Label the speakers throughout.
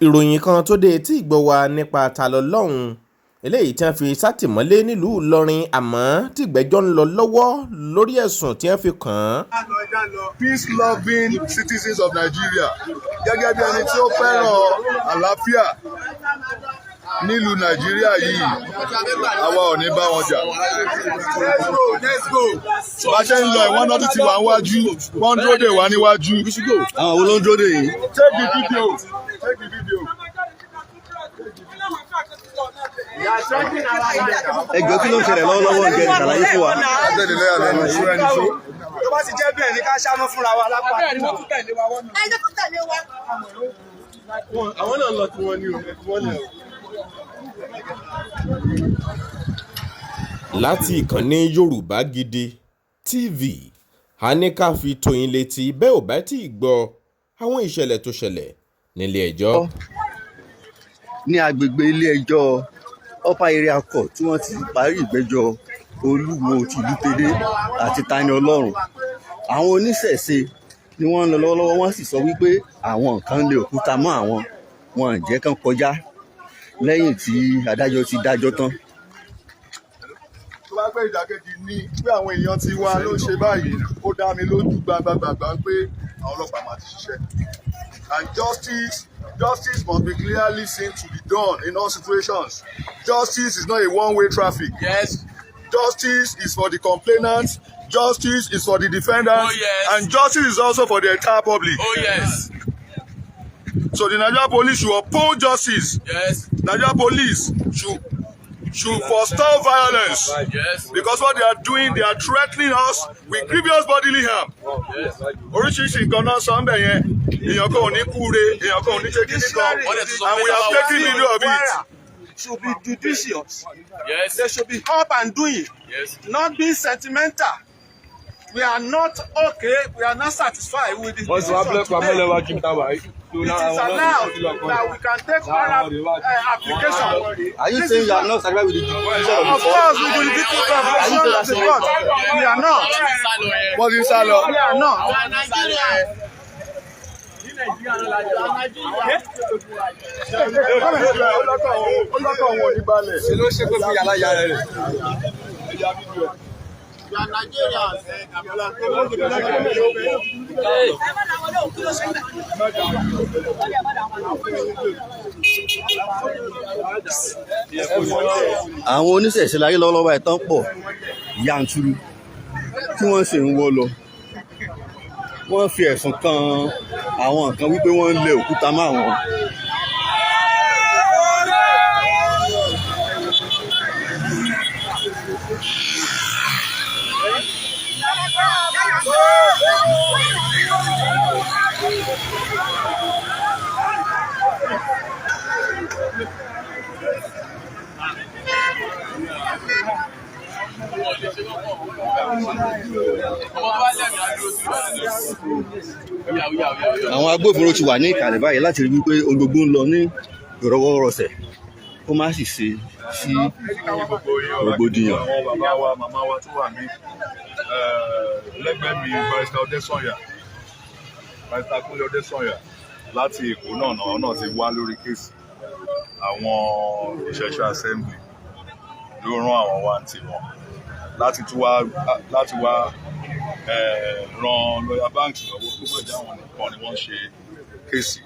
Speaker 1: Ìròyìn kan tó dé etí ìgbọ́ wa nípa Ta-lọ́lọ́run eléyìí tí wọ́n fi sátìmọ́lé nílùú Ìlọrin, àmọ́ tìgbẹ́jọ́ ń lọ lọ́wọ́ lórí ẹ̀sùn tí wọ́n fi kàn án.
Speaker 2: Peace loving citizens of Nigeria, gẹ́gẹ́ bí ẹni tí ó fẹ́ràn àlàáfíà nílùú Nàìjíríà yìí, àwa ò ní bá wọn jà. Bá ṣe ń lọ, ìwọ́n náà tún ti wà níwájú, wọ́n ń dúró dè wá níwájú.
Speaker 3: Àwọn wo ló ń dúró dè yín?
Speaker 2: Take the video, take the video.
Speaker 3: Ẹ jọ̀ọ́, kí ló ń ṣẹlẹ̀ lọ́wọ́lọ́wọ́? Ǹjẹ́ ẹ ṣàlàyé fún wa?
Speaker 2: Látẹ̀lé lẹ́yà lẹ́nu ìṣó ẹni ṣó.
Speaker 4: Tó bá ti jẹ́ bẹ́ẹ̀ ni, ká ṣáná fúnra wa lápá.
Speaker 5: Ẹ jẹ́ kó tẹ̀lé wa.
Speaker 6: Àwọn náà lọ tí wọ́n ní o, ẹ fi wọ́n lẹ̀ o.
Speaker 1: Láti ìkànnì Yorùbá Gidi TV, a ní ká fi tó yín létí bẹ́ẹ̀ ò bá tí ì gbọ́ àwọn ìṣẹ̀lẹ̀ tó ṣẹlẹ̀ nílé ẹjọ́.
Speaker 3: Ní agbègbè ilé-ẹjọ́ Upper Area Court tí wọ́n ti parí ìgbẹ́jọ́ Olúwo tìlú Tẹ̀lé àti Tani Ọlọ́run, àwọn oníṣẹ̀ṣe ni wọ́n ń lọ lọ́wọ́lọ́wọ́. Wọ́n sì sọ wípé àwọn kan lé òkúta mọ́ àwọn, wọn ò jẹ́ kán kọjá lẹ́yìn tí adájọ́ ti dájọ́ tán.
Speaker 2: Tó bá pẹ́ ìdàkejì ní pé àwọn èèyàn ti wá ló ń ṣe báyìí, ó dá mi lójú gbangba-gbàgbà pé àwọn ọlọ́pàá máa ti ṣiṣẹ́. And justice must be clearly seen to be done in all situations. Justice is not a one-way traffic. Justice is for the complainant, justice is for the defendant, and justice is also for the entire public. So the Nigeria Police should uphold justice. Nigeria Police should forestall violence. Because what they are doing, they are threatening us with grievous bodily harm. Oríṣiríṣi nǹkan náà sọ ń bẹ̀ yẹn. Èèyàn kan ò ní kúre, èèyàn kan ò ní ṣe kíní kan. And we have taken video of it.
Speaker 4: Should be judicious. They should be up and doing, not being sentimental. We are not okay. We are not satisfied with the
Speaker 6: Wọ́n ti wá
Speaker 4: decision
Speaker 6: búlọ́ọ̀kì
Speaker 4: today.
Speaker 6: amọ́lẹ́wájú mi táwa yìí.
Speaker 4: It is allowed that we can take oral application.
Speaker 3: Are you saying you are not satisfied with the decision of the
Speaker 4: Of
Speaker 3: court?
Speaker 4: course, with the decision of the court, we are not.
Speaker 2: Wọ́n ti ń sá lọ.
Speaker 4: We are not.
Speaker 2: Ó lọ́kàn òun ò ní balẹ̀.
Speaker 6: Ṣe ló ṣe pé fún yàrá yàrá rẹ̀?
Speaker 2: Ẹ̀yà fídíò ẹ̀.
Speaker 5: Ẹ má làwọn olóhùn, kí ló ṣe ń bẹ̀?
Speaker 3: Àwọn oníṣẹ̀ṣe láyé lọ́wọ́lọ́wọ́ báyìí tán pọ̀ yanturu tí wọ́n sì ń wọ́ lọ. Wọ́n fi ẹ̀sùn kan àwọn kan wípé wọ́n ń lé òkúta mọ́ àwọn. Àwọn agbófinró ti wà ní ìkàlẹ̀ báyìí láti rí wípé ohun gbogbo ń lọ ní ìrọwọ́rọsẹ̀, kó má sì ṣe sí rògbòdìyàn.
Speaker 2: Àwọn bàbá wa, màmá wa tó wà ní lẹ́gbẹ̀ẹ́ mi, Barrister Ọdẹ́sànyà, Barrister Kúnlé Ọdẹ́sànyà láti Èkó náà ti wá lórí case. Àwọn Ìṣẹ̀ṣe Assembly ló rán àwọn wá ní tiwọn láti wá ran lawyer Banks lọ́wọ́, kó má jẹ́ àwọn nìkan ni wọ́n ṣe case.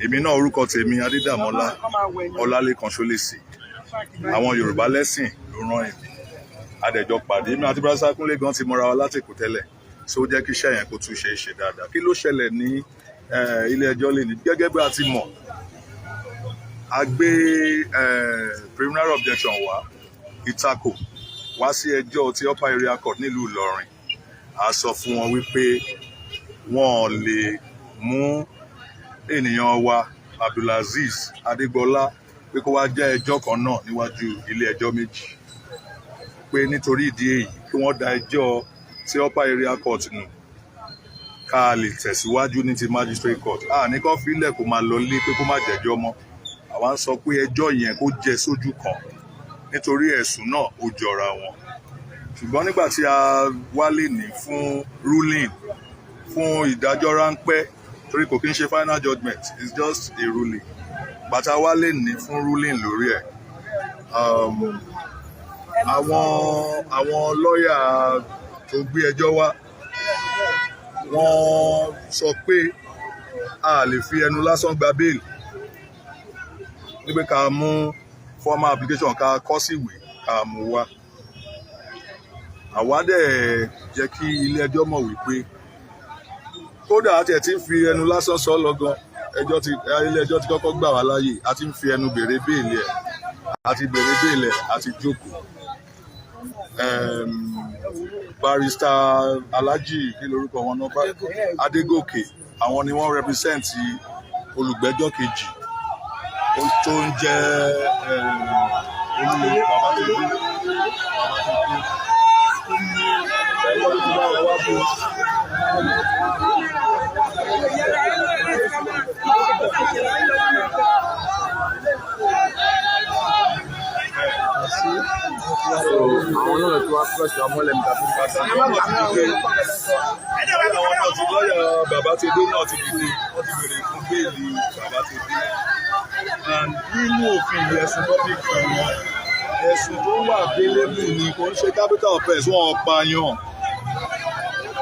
Speaker 2: Èmi náà, orúkọ tèmi Adédàmọ́lá Ọlálékan Ṣólèsì. Àwọn Yorùbá lẹ́sìn ló rán èmi. Adẹ̀jọ pàdé, mi àti Barrister Kúnlé gan ti mọ́ra wa láti Èkó tẹ́lẹ̀, so ó jẹ́ kí iṣẹ́ yẹn kó tún ṣe é ṣe dáadáa. Kí ló ṣẹlẹ̀ ní ilé ẹjọ́ lè ní? Gẹ́gẹ́ bí a ti mọ̀, a gbé preliminary objection wá, ìtakò wá sí ẹjọ́ ti Upper Area Court nílùú Ìlọrin. A sọ fún wọn wípé wọn ò lè mú ènìyàn wa Abdulazeez Adégbọlá pé kó wá jẹ́ ẹjọ́ kan náà níwájú ilé ẹjọ́ méjì, pé nítorí ìdí èyí, kí wọ́n da ẹjọ́ tí Upper Area Court nù, ká lè tẹ̀síwájú ní ti magistrate court. A ní kó filẹ̀ kó máa lọ lé, pé kó má jẹ́jọ́ mọ́. Àwa ń sọ pé ẹjọ́ yẹn kó jẹ́ sójú kan, nítorí ẹ̀sùn náà ó jọra wọn. Ṣùgbọ́n nígbà tí a wálé ní fún ruling, fún ìdájọ́ ráńpẹ́. Torí kò kí ń ṣe final judgement, it's just a ruling. Bàtà wa lè ní fún ruling lórí ẹ̀. Àwọn lọ́ọ̀yà tó gbé ẹjọ́ wá, wọ́n sọ pé a lè fi ẹnu lásán gba bail, ní pé ká mú formal application, ká kọ síwèé, ká mú wá. Àwa dẹ̀ jẹ́ kí ilé ẹjọ́ mọ̀ wípé kódà a tiẹ̀ ti ń fi ẹnu lásán sọ lọ gan, ẹjọ́ ti ilé ẹjọ́ ti kọ́kọ́ gbà wá láàyè. A ti ń fi ẹnu béèrè bail ẹ̀, a ti béèrè bail ẹ̀, a ti jókòó. Barrister Alhaji, kí lorúkọ wọn náà, Adégòkè, àwọn ni wọ́n represent olùgbẹ́jọ́ kejì tó ń jẹ́ olú bàbá tó dé, bàbá tó dé ẹjọ́ tó ti bá wa wá fún.
Speaker 6: So àwọn náà tó wá press wa mọ́lẹ̀ níta fún pátá.
Speaker 2: Àwọn náà ti dìde, àwọn náà ti lọ́yà bàbá ti dé náà ti dìde, wọ́n ti béèrè fún bail bàbá ti dé. And nínú òfin, ẹ̀sùn tó fi kàn wọ́n, ẹ̀sùn tó wà bailable ni. Kò ń ṣe capital offence. Wọ́n pààyàn,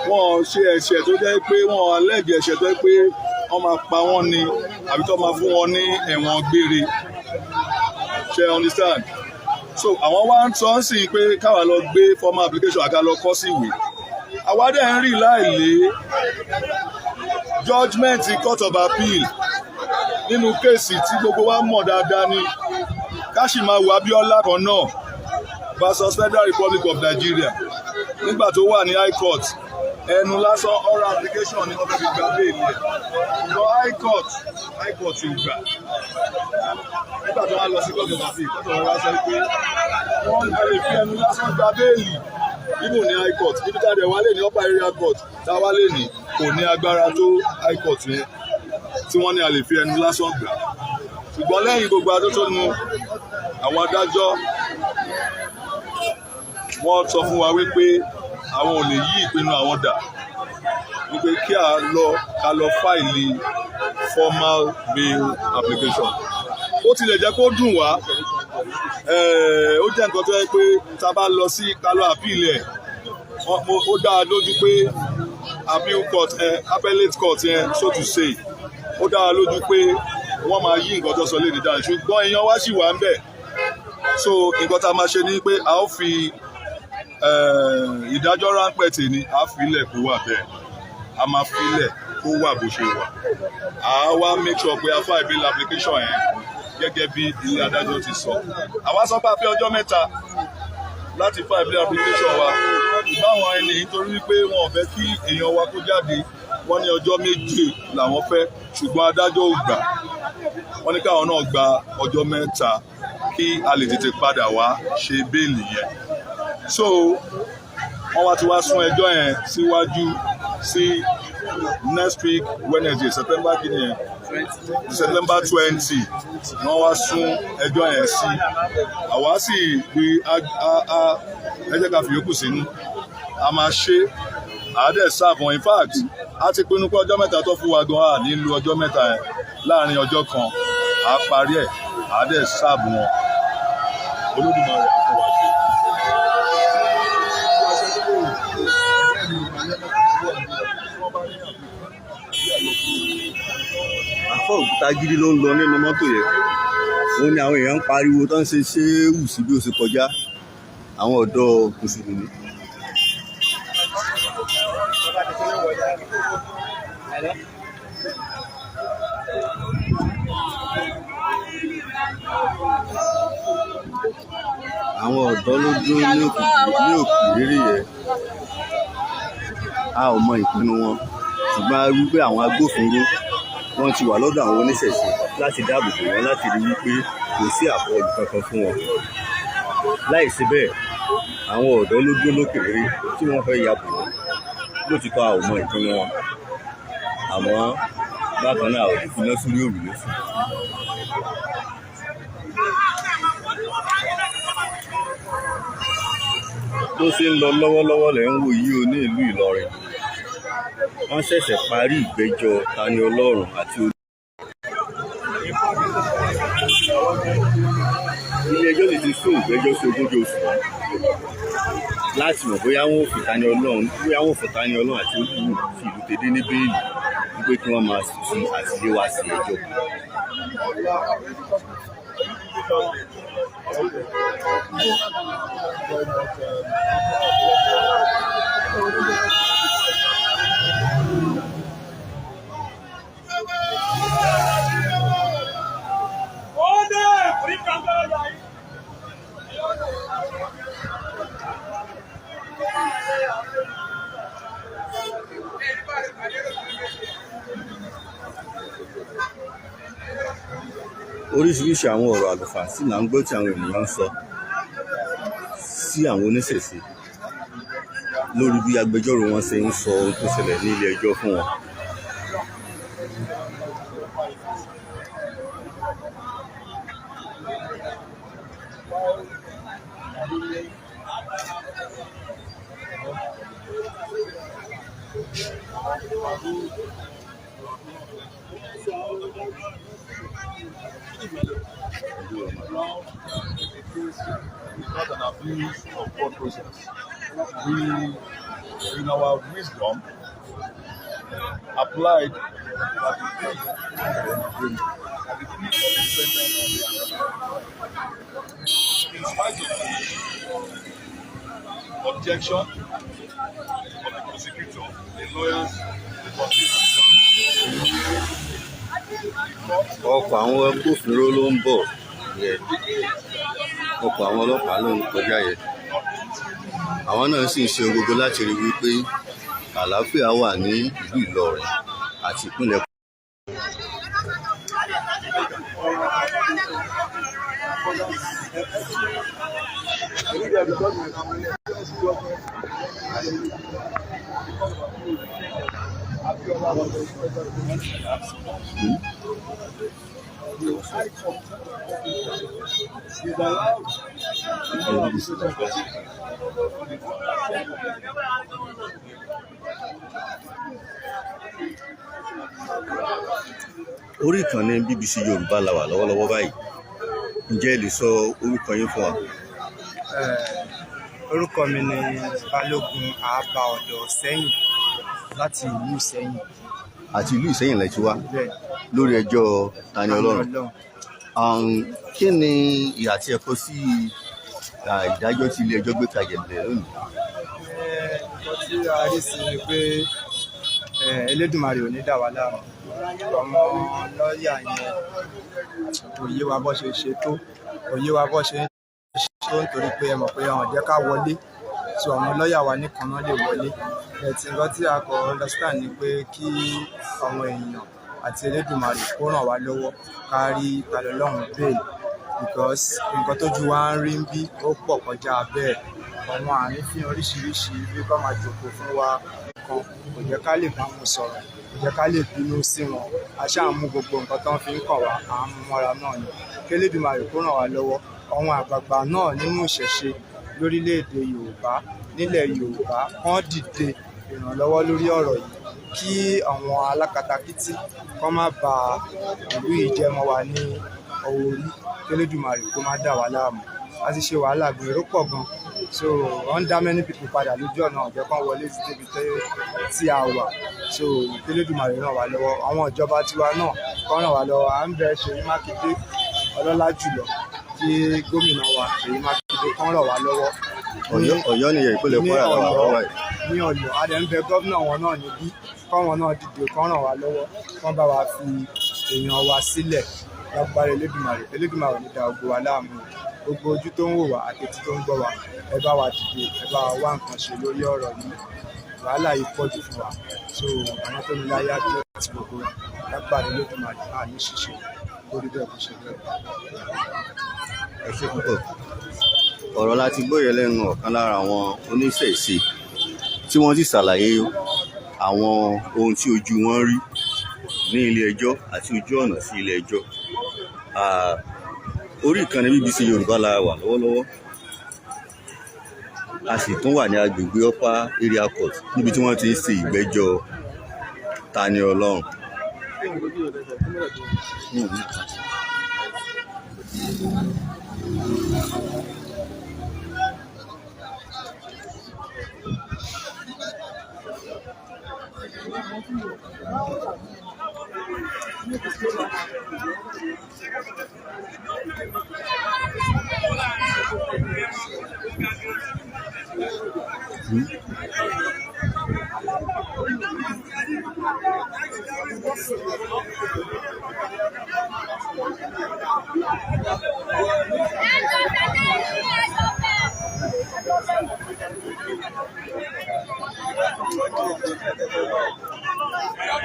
Speaker 2: wọ́n ṣe ẹ̀ṣẹ̀ tó jẹ́ pé wọ́n allege ẹ̀ṣẹ̀ tó jẹ́ pé wọ́n máa pa wọ́n ni àbí tó máa fún wọn ní ẹ̀wọ̀n gbére. Ṣe understand? So àwọn wá ń sọ ń sìn pé káwa lọ gbé formal application, àká lọ kọ sí ìwé. Àwa dẹ̀ ń rí láìlé judgement Court of Appeal nínú case tí gbogbo wa mọ̀ dáadáa ní Káṣímáwò Abíọ́lá kan náà versus Federal Republic of Nigeria. Nígbà tó wà ní High Court, ẹnu lásán, oral application ni wọ́n fẹ́ fi gba bail ẹ̀, ṣùgbọ́n High Court ò gbà. Nígbà tó wá lọ sí Court of Appeal, Court of Appeal sọ pé wọ́n lè fi ẹnu lásán gba bail even ní High Court. Ibi tá a dẹ̀ wálé ní Upper Area Court tá a wálé ní kò ní agbára tó High Court yẹn tí wọ́n ní a lè fi ẹnu lásán gbà. Ṣùgbọ́n lẹ́yìn gbogbo atótónu àwọn adájọ́, wọ́n sọ fún wa wípé àwọn ò lè yí ìpinnu àwọn dà, wípé kí a lọ, ká lọ file formal bail application. Ó tilẹ̀ jẹ́ kó dùn wá, ó jẹ́ nǹkan tó yẹ pé tá a bá lọ sí ká lọ appeal ẹ̀, ó dá a lójú pé appeal court ẹ, appellate court yẹn, so to say, ó dá a lójú pé wọ́n máa yí nǹkan tó sọ lé ní dáa. Ṣùgbọ́n èèyàn wá sì wà ń bẹ̀. So nǹkan tá a máa ṣe ni pé a ó fi ìdájọ́ ráńpẹ́ tèmi, a fi ilẹ̀ kó wà bẹ́ẹ̀, a máa fi ilẹ̀ kó wà bó ṣe wà. A wá make sure pé a file bail application yẹn gẹ́gẹ́ bí ilé adájọ́ ti sọ. Àwa sọ pé a fẹ́ ọjọ́ 3 láti file bail application wa. Báwọn ẹni nítorí wípé wọn ò fẹ́ kí èèyàn wa kó jáde, wọ́n ní ọjọ́ 7 làwọn fẹ́, ṣùgbọ́n adájọ́ ò gbà. Wọ́n ní káwọn náà gba ọjọ́ 3 kí a lè tètè padà wá ṣe bail yẹn. So wọ́n wá ti wá sún ẹjọ́ yẹn síwájú sí next week Wednesday, September kìíní yẹn, September 20 wọ́n wá sún ẹjọ́ yẹn sí. Àwa sì rí a ẹ jẹ́ ká fi yòókù sínú, a máa ṣe àádẹ́ sáàbọ̀n. In fact, a ti pinnu pé ọjọ́ 3 tó fún wa gan, a ní lu ọjọ́ 3 yẹn. Láàrin ọjọ́ kan, a parí ẹ̀, àádẹ́ sáàbù wọn. Olódùmarè á fún wa ṣe.
Speaker 3: Àfọ òkúta gidi ló ń lọ nínú mọ́tò yẹn. Òun ni àwọn èèyàn ń pariwo tó ń ṣe ṣéwù sí bí ó ṣe kọjá, àwọn ọ̀dọ́ mùsùlùmí. Àwọn ọ̀dọ́ ló dúró ní òkè réré yẹn. A ò mọ ìpinnu wọn, ṣùgbọ́n a rí pé àwọn agbófinró, wọ́n ti wà lọ́dọ̀ àwọn oníṣẹ̀ṣe láti dáàbò bò wọ́n, láti rí wípé kò sí àkọlù kankan fún wọn. Láì sí bẹ́ẹ̀, àwọn ọ̀dọ́ ló dúró lókè réré tí wọ́n fẹ́ ya bò wọ́n. Lótìtọ́, a ò mọ ìpinnu wọn, àmọ́ bákan náà, a ò lè finá sórí òrùlé sùn. Bó ṣe ń lọ lọ́wọ́lọ́wọ́ lẹ̀ ń wò yìí o ní ìlú Ìlọrin. Wọ́n ṣẹ̀ṣẹ̀ parí ìgbẹ́jọ́ Tani Olohun àti ilé ẹjọ́ sì ti sún ìgbẹ́jọ́ sí 20 oṣù láti mọ̀ bóyá wọ́n ò fi Tani Olohun bóyá wọ́n ò fún Tani Olohun àti Olúwo ti ìlú Tèdè ní bẹ́ẹ̀lì, wípé kí wọ́n máa fi àtìlé wá sí ẹjọ́. Oríṣiríṣi àwọn ọ̀rọ̀ àlùfàǹsí là ń gbọ́ tí àwọn ènìyàn ń sọ sí àwọn oníṣẹ̀ṣe lórí bí agbẹjọ́rò wọn ṣe ń sọ ohun tó ṣẹlẹ̀ ní ilé ẹjọ́ fún wọn.
Speaker 2: Not an abuse of court process. We, in our wisdom, applied that the plea that the plea of the defendant, in spite of the objection of the prosecutor, the lawyers, the prosecution, the court
Speaker 3: Ọkọ̀ àwọn agbófinró ló ń bọ̀ yẹn, ọkọ̀ àwọn ọlọ́pàá ló ń kọjá yẹn. Àwọn náà sì ń ṣe ohun gbogbo láti rí wípé àlàáfíà wà ní ìlú Ìlọrin àti ìpínlẹ̀.
Speaker 2: Is allowed
Speaker 3: Orí ìkànnì BBC Yorùbá la wà lọ́wọ́lọ́wọ́ báyìí. Ǹjẹ́ ẹ lè sọ orúkọ yín fún wa?
Speaker 7: Orúkọ mi ni Balógun Àábá Ọ̀dọ̀ Sẹ́yìn láti ìlú Ìsẹ́yìn.
Speaker 3: Àti ìlú Ìsẹ́yìn lẹ ti wá?
Speaker 7: Bẹ́ẹ̀.
Speaker 3: Lórí ẹjọ́ Tani Olohun?
Speaker 7: Ọlọ́run.
Speaker 3: Kí ni ìhà tí ẹ kọ sí ìdájọ́ tí ilé ẹjọ́ gbé kalẹ̀ lónìí?
Speaker 7: Nǹkan tí a rí sí ni pé Elédùmarè ò ní dà wá láàmú. Àwọn lọ́ọ̀yà yẹn, kò yé wa bó ṣe ṣe tó, kò yé wa bó ṣe ń ṣe tó, nítorí pé ẹ mọ̀ pé àwọn ò jẹ́ ká wọlé, so àwọn lọ́ọ̀yà wa nìkan náà lè wọlé. But nǹkan tí a kò understand ni pé kí àwọn èèyàn àti Elédùmarè kó ràn wá lọ́wọ́ ká rí Tani Olohun bail, because nǹkan tójú wa ń rí ń bí ó pọ̀ kọjá bẹ́ẹ̀. Àwọn àrífín oríṣiríṣi, bí kò máa jókòó fún wa kan, kò jẹ́ ká lè bá wọn sọ̀rọ̀, kò jẹ́ ká lè bínú sí wọn. A ṣáà mú gbogbo nǹkan tó ń fi ń kàn wá, à ń mú mọ́ra náà ni. Kí Elédùmarè kó ràn wá lọ́wọ́. Àwọn àgbààgbà náà nínú ìṣẹ̀ṣe lórílẹ̀‐èdè Yorùbá, nílẹ̀ Yorùbá, kán dìde ìrànlọ́wọ́ lórí ọ̀rọ̀ yìí, kí àwọn alákatakítí kán má ba ìlú yìí jẹ́ mọ́ wa ní orí. Kí Elédùmarè kó má dà wá láàmú. A ti ṣe wàhálà gan, èrò pọ̀ gan, so wọ́n ń dá many people padà lójú ọ̀nà, ò jẹ́ kán wọlé sí débi tí a wà. So kí Elédùmarè ràn wá lọ́wọ́. Àwọn ìjọba tiwa náà kán ràn wá lọ́wọ́. À ń bẹ Ṣèyí Mákindé, ọlọ́lá jùlọ, kí gómìnà wa Ṣèyí Mákindé kán ràn wá lọ́wọ́.
Speaker 3: Ọ̀yọ́ nìyẹn, ìpínlẹ̀
Speaker 7: Ní
Speaker 3: Kwara la wà
Speaker 7: Ọ̀yọ́.
Speaker 3: lọ́wọ́ báyìí.
Speaker 7: Ní Ọ̀yọ́, a dẹ̀ ń bẹ gómìnà wọn náà níbí, kọ́wọn náà dìde, kán ràn wá lọ́wọ́, kán bá wa fi èèyàn wa sílẹ̀ lágbára Elédùmarè. Elédùmarè ò ní da gbogbo wa láàmú. Gbogbo ojú tó ń wò wá àti etí tó ń gbọ́ wa, ẹ bá wa dìde, ẹ bá wa wá nǹkan ṣe lórí ọ̀rọ̀ yìí. Wàhálà yìí pọ̀ jù fún wa. So àwọn tó ní láyé á dúró ti gbogbo wa lágbára Elédùmarè. À ní ṣíṣe lórí bẹ́ẹ̀ bó ṣe bẹ́ẹ̀.
Speaker 3: Ẹ ṣé púpọ̀. Ọ̀rọ̀ láti gbóyè lẹ́nu ọ̀kan lára àwọn oníṣẹ̀ṣe tí wọ́n sì ṣàlàyé àwọn ohun tí ojú wọn rí ní ilé ẹjọ́ àti ojú ọ̀nà sí ilé ẹjọ́. Orí ìkànnì BBC Yorùbá la wà lọ́wọ́lọ́wọ́, a sì tún wà ní agbègbè Upper Area Court níbi tí wọ́n ti ń ṣe ìgbẹ́jọ́. Tani Olohun.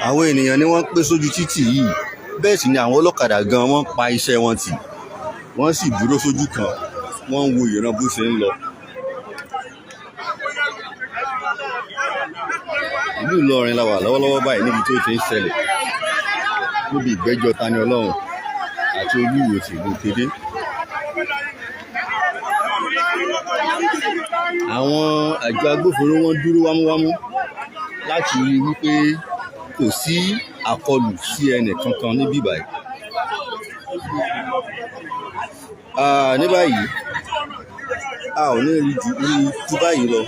Speaker 3: Àwọn ènìyàn ni wọ́n pé sójú títì yìí. Bẹ́ẹ̀ sì ni àwọn ọlọ́kadà gan wọ́n pa iṣẹ́ wọn tì, wọ́n sì dúró sójú kan, wọ́n ń wo ìran bó ṣe ń lọ. Ìlú Ìlọrin la wà lọ́wọ́lọ́wọ́ báyìí, níbi tó ti ń ṣẹlẹ̀, níbi ìgbẹ́jọ́ Tani Olohun àti Olúwo tìlú Tèdè. Àwọn àjọ agbófinró, wọn dúró wámúwámú láti rí i wípé kò sí àkọlù sí ẹnì kankan níbí báyìí. Ní báyìí, a ò ní rí ju báyìí lọ,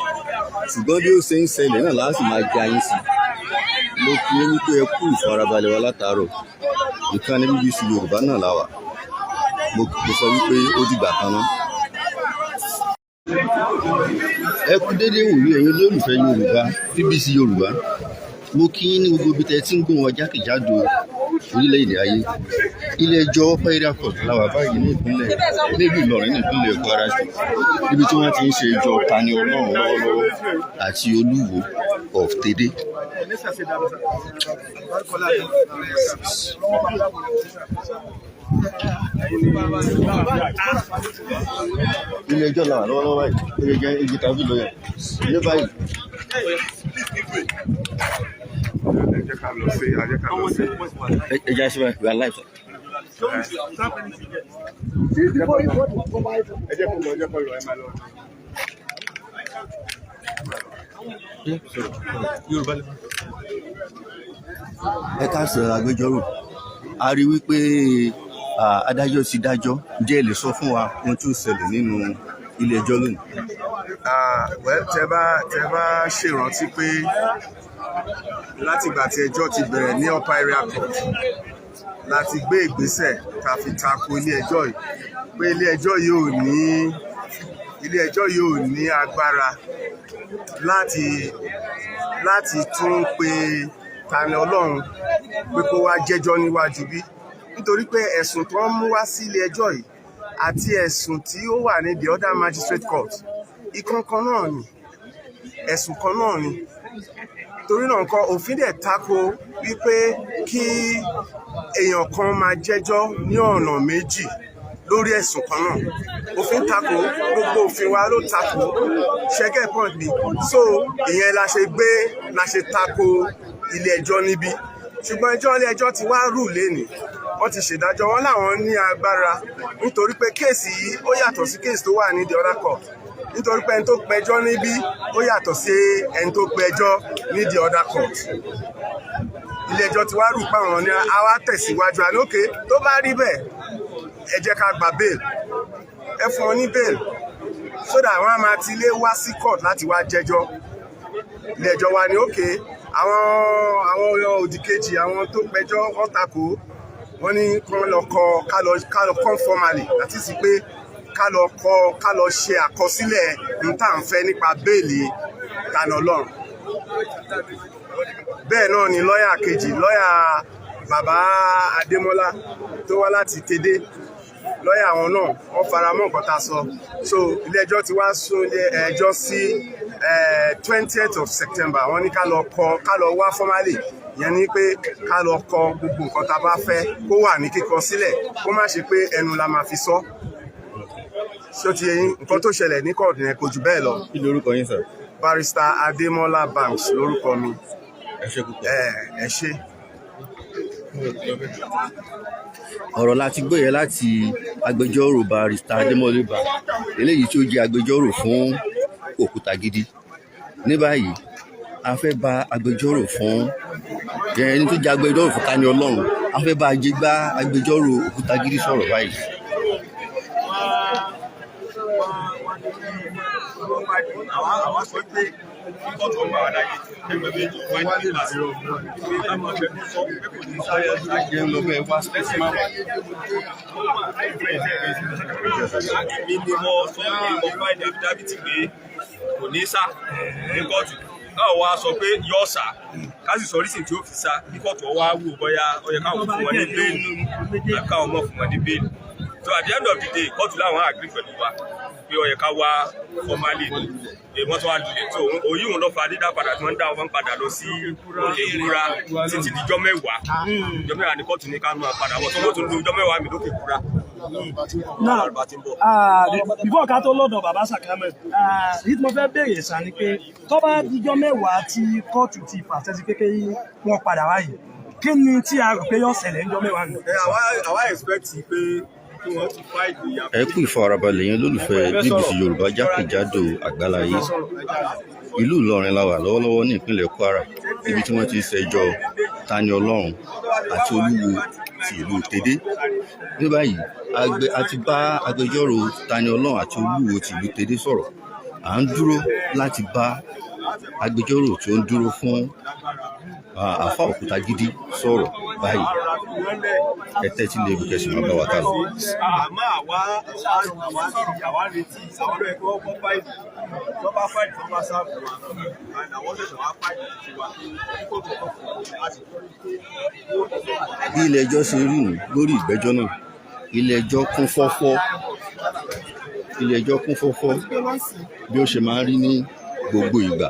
Speaker 3: ṣùgbọ́n bí ó ṣe ń ṣẹlẹ̀ náà láti máa já yín sí. Mo kí i wípé ẹ kú ìfarabalẹ̀ wa látàárọ̀. Ìkànnì BBC Yorùbá náà la wà. Mo sọ wípé ó dìgbà kan náà. Ẹ kú déédéé wòye, ẹ̀yin olólùfẹ́ Yorùbá, BBC Yorùbá. Mo kí yín ní gbogbo ibi tẹ́ ẹ ti ń gbọ́ wọn jákèjádò orílẹ̀-èdè ayé. Ilé ẹjọ́ Upper Area Court la wà báyìí ní ìpínlẹ̀, nílùú Ìlọrin, ní ìpínlẹ̀ Kwara State, níbi tí wọ́n ti ń ṣe ẹjọ́ Tani Olohun lọ́wọ́lọ́wọ́ àti Olúwo of Tèdè. Ilé ẹjọ́ la wà lọ́wọ́lọ́wọ́ báyìí. Ilé ẹjọ́ igi tàbí lọ́yà ní báyìí.
Speaker 6: Ẹ jẹ́ ká lọ sí, ẹ jẹ́ ká lọ sí.
Speaker 3: Ẹ jẹ́ àṣìbáyé, we are live, sir.
Speaker 6: Ẹ jẹ́ kó lọ, ẹ jẹ́ kó lọ, ẹ máa lọ. Yorùbá lè.
Speaker 3: Ẹ káàsán, agbẹjọ́rò. A rí wípé adájọ́ ti dájọ́. Ǹjẹ́ ẹ lè sọ fún wa ohun tí ó ṣẹlẹ̀ nínú ilé ẹjọ́ lónìí?
Speaker 6: Ah, well, tẹ bá ṣèrántí pé látìgbà tí ẹjọ́ ti bẹ̀rẹ̀ ní Upper Area Court láti gbé ìgbésẹ̀ tá a fi tako ilé ẹjọ́ yìí, pé ilé ẹjọ́ yìí ò ní agbára láti tún pe Tani Olohun pé kó wá jẹ́jọ́ níwájú bí, nítorí pé ẹ̀sùn tó ń mú wá sí ilé ẹjọ́ yìí àti ẹ̀sùn tí ó wà ní the other magistrate court, ìkankan náà ni, ẹ̀sùn kan náà ni. Torí náà nǹkan, òfin dẹ̀ tako wípé kí èèyàn kan máa jẹ́jọ́ ní ọ̀nà méjì lórí ẹ̀sùn kan náà. Òfin tako, gbogbo òfin wa ló tako. Ṣé ẹ get point mi? So ìyẹn la ṣe gbé, la ṣe tako ilé ẹjọ́ níbí. Ṣùgbọ́n ẹjọ́, ilé ẹjọ́ ti wá rule lénìí, wọ́n ti ṣèdájọ́ wọn láwọn ní agbára, nítorí pé case yìí, ó yàtọ̀ sí case tó wà ní the other court, nítorí pé ẹni tó pẹjọ́ níbí, ó yàtọ̀ sí ẹni tó pẹjọ́ ní the other court. Ilé ẹjọ́ ti wá rule pa àwọn ní àwa tẹ̀síwájú àní òkè. Tó bá rí bẹ́ẹ̀, ẹ jẹ́ ká gba bail, ẹ fún wọn ní bail so that wọ́n á máa ti ilé wá sí court láti wá jẹ́jọ́. Ilé ẹjọ́ wa ní òkè, àwọn òdì kejì, àwọn tó pẹjọ́, wọ́n takò. Wọ́n ní kán lọ kọ, ká lọ come formally, àti sí pé ká lọ kọ, ká lọ ṣe àkọsílẹ̀ n tá à ń fẹ́ nípa bail Tani Olohun. Bẹ́ẹ̀ náà ni lọ́ọ̀yà kejì, lọ́ọ̀yà bàbá Adémọ́lá tó wá láti Tèdè, lọ́ọ̀yà àwọn náà, wọ́n fara mọ́ nǹkan tá a sọ. So ilé ẹjọ́ ti wá sún ilé ẹjọ́ sí 20th of September. Wọ́n ní ká lọ kọ, ká lọ wá formally, ìyẹn ni pé ká lọ kọ gbogbo nǹkan tá a bá fẹ́ kó wà ní kíkọ sílẹ̀, kó má ṣe pé ẹnu la máa fi sọ. Ṣó ti yé yín? Nǹkan tó ṣẹlẹ̀ ní kóòtù yẹn kò jù bẹ́ẹ̀ lọ.
Speaker 3: Kí lorúkọ yín, sir?
Speaker 6: Barrister Adémọ́lá Banks lórúkọ mi.
Speaker 3: Ẹ ṣé púpọ̀.
Speaker 6: Ẹ ẹ ṣé.
Speaker 3: Ọ̀rọ̀ láti gbé yẹn láti agbẹjọ́rò Barrister Adémọ́lá Banks, eléyìí tí ó jẹ́ agbẹjọ́rò fún Òkútagídí. Ní báyìí A fẹ́ bá agbẹjọ́rò fún ẹni tó jẹ́ agbẹjọ́rò fún Tani Olohun, a fẹ́ bá ajégbá agbẹjọ́rò Òkútagídí sọ̀rọ̀ báyìí.
Speaker 8: Àwa sọ pé kóòtù ọgbà wà láyé ẹgbẹ́ méjì wáyé nígbà tí pé a máa fẹ́ sọ pé kò ní sáré. Èmi ni mo sọ pé mo file affidavit pé kò ní sá ní kóòtù. Káwọn wá sọ pé yóò sá, ká sì sọ reason tí ó fi sá ní kóòtù, ọwọ́ á wò bóyá ó yẹ káwọn fún wọn ní bail àbí káwọn mọ̀ fún wọn ní bail. So at the end of the day, kóòtù láwọn agree pẹ̀lú wa pé ó yẹ ká wá formally ní wọ́n tún wá lulẹ̀ tó òyìn òun ló fa dídá padà tí wọ́n ń dá wọn padà lọ sí Òkè Kúra títí dijọ́ 10. Ìjọ́ 10 ní kóòtù ní ká máa padà wọ́n tó wọ́n tún lu ìjọ́ 10 mi lókè Kúra.
Speaker 9: Now, before ká tó lọ́dọ̀ bàbá Sàkámẹ̀, èyí tí mo fẹ́ béèrè sá ni pé tó bá dijọ́ 10 tí kóòtù ti fàṣẹ sí pé kí wọ́n padà wáyé, kí ni tí a rò pé yóò ṣẹlẹ̀ níjọ́ 10 nù?
Speaker 8: Àwa expect pé kí wọ́n ti file
Speaker 3: Ẹ kú ìfarabalẹ̀ yẹn, lólùfẹ́ BBC Yorùbá jákèjádò àgbáláyé. Ìlú Ìlọrin la wà lọ́wọ́lọ́wọ́ ní ìpínlẹ̀ Kwara, níbi tí wọ́n ti ń ṣẹjọ́ Tani Olohun àti Olúwo ti ìlú Tèdè. Ní báyìí, a ti bá agbẹjọ́rò Tani Olohun àti Olúwo ti ìlú Tèdè sọ̀rọ̀. À ń dúró láti bá agbẹjọ́rò tí ó ń dúró fún Àáfà Òkútagídí sọ̀rọ̀ báyìí. Ẹ tẹ́tí lé ibi kẹsì máa bá wa kà lọ.
Speaker 8: Àmọ́ àwa retí àwọn ọlọ́yẹ̀ kí wọ́n kọ́ file tó bá file tó bá serve wa and àwọn ṣẹ̀ṣẹ̀ wá file ti wa kóòtù ọkọ̀ fún wa láti.
Speaker 3: Bí ilé ẹjọ́ ṣe rí nù lórí ìgbẹ́jọ́ náà, ilé ẹjọ́ kún fọ́fọ́, ilé ẹjọ́ kún fọ́fọ́ bí ó ṣe máa ń rí ní gbogbo ìgbà.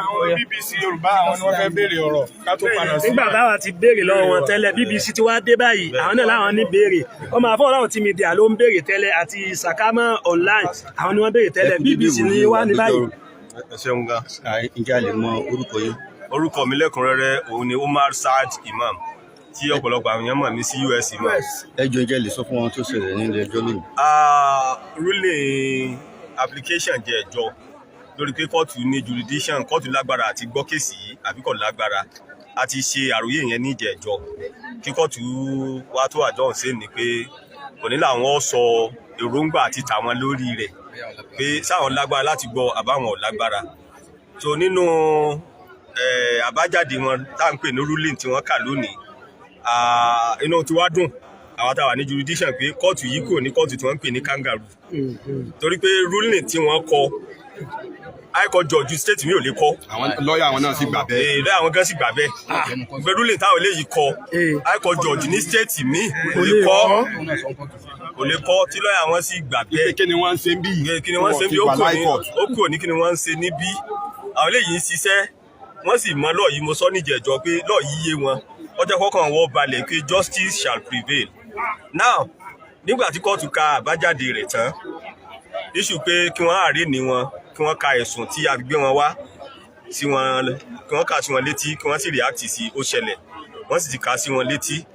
Speaker 10: Àwọn BBC Yorùbá, àwọn ni wọ́n fẹ́ béèrè ọ̀rọ̀ ká tó padà sí.
Speaker 9: Nígbà táwa ti béèrè lọ́wọ́ wọn tẹ́lẹ̀, BBC ti wá dé báyìí, àwọn náà láwọn ní béèrè. Ọmọ àfọwọ́ láwọn tí media ló ń béèrè tẹ́lẹ̀ àti Sàkámọ́ online, àwọn ni wọ́n béèrè tẹ́lẹ̀.
Speaker 3: Ẹ kú dédé
Speaker 9: BBC ni
Speaker 3: ìwòye,
Speaker 9: wá ní báyìí.
Speaker 3: agbẹjọ́rò.
Speaker 8: Ẹ ṣeun gan.
Speaker 3: Ǹjẹ́ a lè mọ orúkọ yín?
Speaker 8: Orúkọ mi lẹ́kùnrẹ́rẹ́ òun ni Umar Saad Imam, tí ọ̀pọ̀lọpọ̀ àwọn èèyàn mọ̀ mí sí US Imam.
Speaker 3: Ẹ jọ̀ọ́, ǹjẹ́ ẹ lè sọ fún wọn tó ṣẹlẹ̀ ní ilé ẹjọ́ lónìí?
Speaker 8: Ruling application jẹ́ ẹjọ́ lórí pé kóòtù ní jurisdiction, kóòtù lágbára àti gbọ́ case yìí àbí kò lágbára. A ti ṣe àròyé yẹn ní ìjẹ́jọ́ kí kóòtù wá tó àjọhùn sí ni pé kò ní làwọn sọ èròǹgbà àti tàwọn lórí rẹ̀ pé sáwọn lágbára láti gbọ́ àbáwọn ò lágbára. So nínú àbájáde wọn tá à ń pè ní ruling tí wọ́n kà lónìí, inú tiwa dùn, àwọn táwa ní jurisdiction, pé kóòtù yìí kò ní kóòtù tí wọ́n ń pè ní kangaroo, torí pé ruling tí wọ́n kọ, high court judge state mi ò lè kọ.
Speaker 10: Àwọn lọ́ọ̀yà àwọn náà sì gbà bẹ́ẹ̀.
Speaker 8: Ee, lọ́yà àwọn gan sì gbà bẹ́ẹ̀ pé ruling táwọn eléyìí kọ, high court judge ní state mi kò lè kọ, kò lè kọ, tí lọ́yà wọn sì gbà bẹ́ẹ̀.
Speaker 10: Kí ni wọ́n ń ṣe ń bí yìí?
Speaker 8: Kí ni wọ́n ń ṣe bí? Ó kúrò ní kí ni wọ́n ń ṣe níbí. Àwọn eléyìí ń ṣiṣẹ́, wọ́n sì mọ law yìí. Mo sọ níjẹ̀jọ́ pé law yìí yé wọn, ọjọ́ kọ́kàn wọ́n balẹ̀ pé justice shall prevail. Now, nígbà tí kóòtù ka àbájáde rẹ̀ tán, issue pé kí wọ́n arraign wọn, kí wọ́n ka ẹ̀sùn tí a fi gbé wọn wá sí wọn, kí wọ́n kà sí wọn létí, kí wọ́n sì react sí, ó ṣẹlẹ̀, wọ́n sì ti kà sí wọn létí.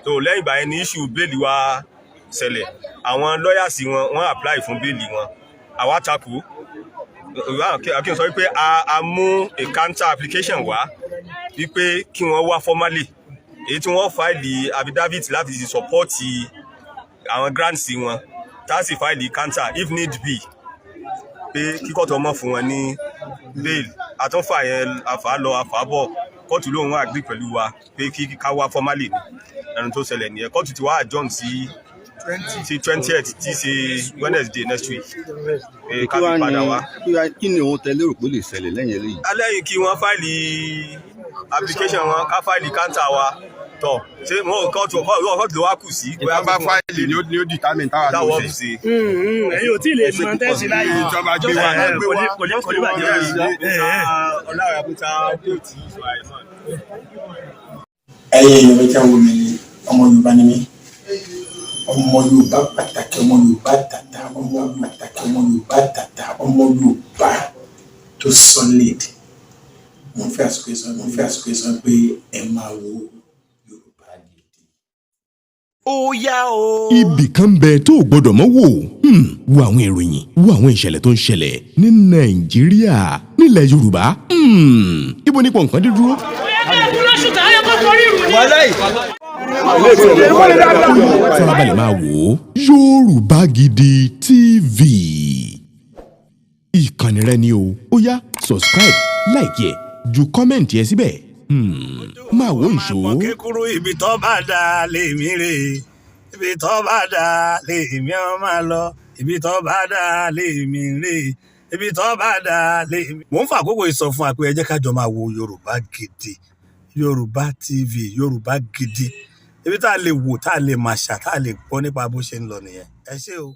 Speaker 8: Tó lẹ́yìn ìgbà yẹn ní issue bail wa ṣẹlẹ̀. Àwọn lawyers wọn, wọ́n apply fún bail wọn, àwa takò. Kí n sọ wípé a mú a counter application wá wípé kí wọ́n wá formally, èyí tí wọ́n file affidavit láti support àwọn grants wọn, tá a sì file counter if need be, pé kí kóòtù ọmọ fún wọn ní bail. Àtúnfà yẹn, àfà lọ àfà bọ̀, kóòtù lóun agree pẹ̀lú wa pé kí ká wá formally ní. Ẹnu tó ṣẹlẹ̀ nìyẹn. Kóòtù ti wá adjourn sí 20th, tí í ṣe Wednesday next week, pé ká
Speaker 3: Kí wá
Speaker 8: fi padà
Speaker 3: ní
Speaker 8: wá.
Speaker 3: Kí ni ohun tẹ́ lérò pé ó lè ṣẹlẹ̀ lẹ́yìn eléyìí?
Speaker 8: Alẹ́yìn kí wọ́n file application wọn, ká file counter wa tọ̀, ṣé wọn ò kóòtù, kóòtù ló wá kù sí.
Speaker 10: Ìta bá file ni ó determine táwa ló
Speaker 8: táwọn
Speaker 10: ṣe.
Speaker 8: ṣe.
Speaker 9: Ẹ̀yin ò tí ì lè mọ tẹ́sí báyìí.
Speaker 10: Ìjọba gbé wa
Speaker 9: Ẹ, kò ní bàjẹ́.
Speaker 8: Ọlọ́run àbúta déètì ìṣòro àìsàn.
Speaker 11: Ẹ̀yin èèyàn mi tí a ń wò mí ni, ọmọ Yorùbá ni mí, ọmọ Yorùbá pàtàkì, ọmọ Yorùbá tàtà, ọmọ pàtàkì, ọmọ Yorùbá tàtà, ọmọ Yorùbá tó solid. Mo ń fẹ́ àsìkò yìí sọ pé ẹ máa wo Yorùbá Gidi.
Speaker 12: Ó yá o.
Speaker 1: Ibì kan bẹ tó o gbọdọ̀ mọ́ wò. Wo àwọn ìròyìn, wo àwọn ìṣẹ̀lẹ̀ tó ń ṣẹlẹ̀ ní Nàìjíríà, nílẹ̀ Yorùbá. Ibo nípò nǹkan dé dúró. Farabalẹ̀ máa wò ó, Yorùbá Gidi TV. Ìkànnì rẹ ni o. Ó yá, subscribe, like ẹ̀, ju comment ẹ síbẹ̀. Máa wò ìṣó.
Speaker 12: Kékeré, ibi tó bá dà lèmi rè, ibi tó bá dà lèmi ọ máa lọ, ibi tó bá dà lèmi rè, ibi tó bá dà lèmi. Mò ń fa àkókò yìí sọ fún wa pé ẹ jẹ́ ká jọ máa wo Yorùbá Gidi, Yorùbá TV, Yorùbá Gidi, ibi tá a lè wò, tá a lè máa ṣà, tá a lè gbọ́ nípa bó ṣe ń lọ nìyẹn. Ẹ ṣé o.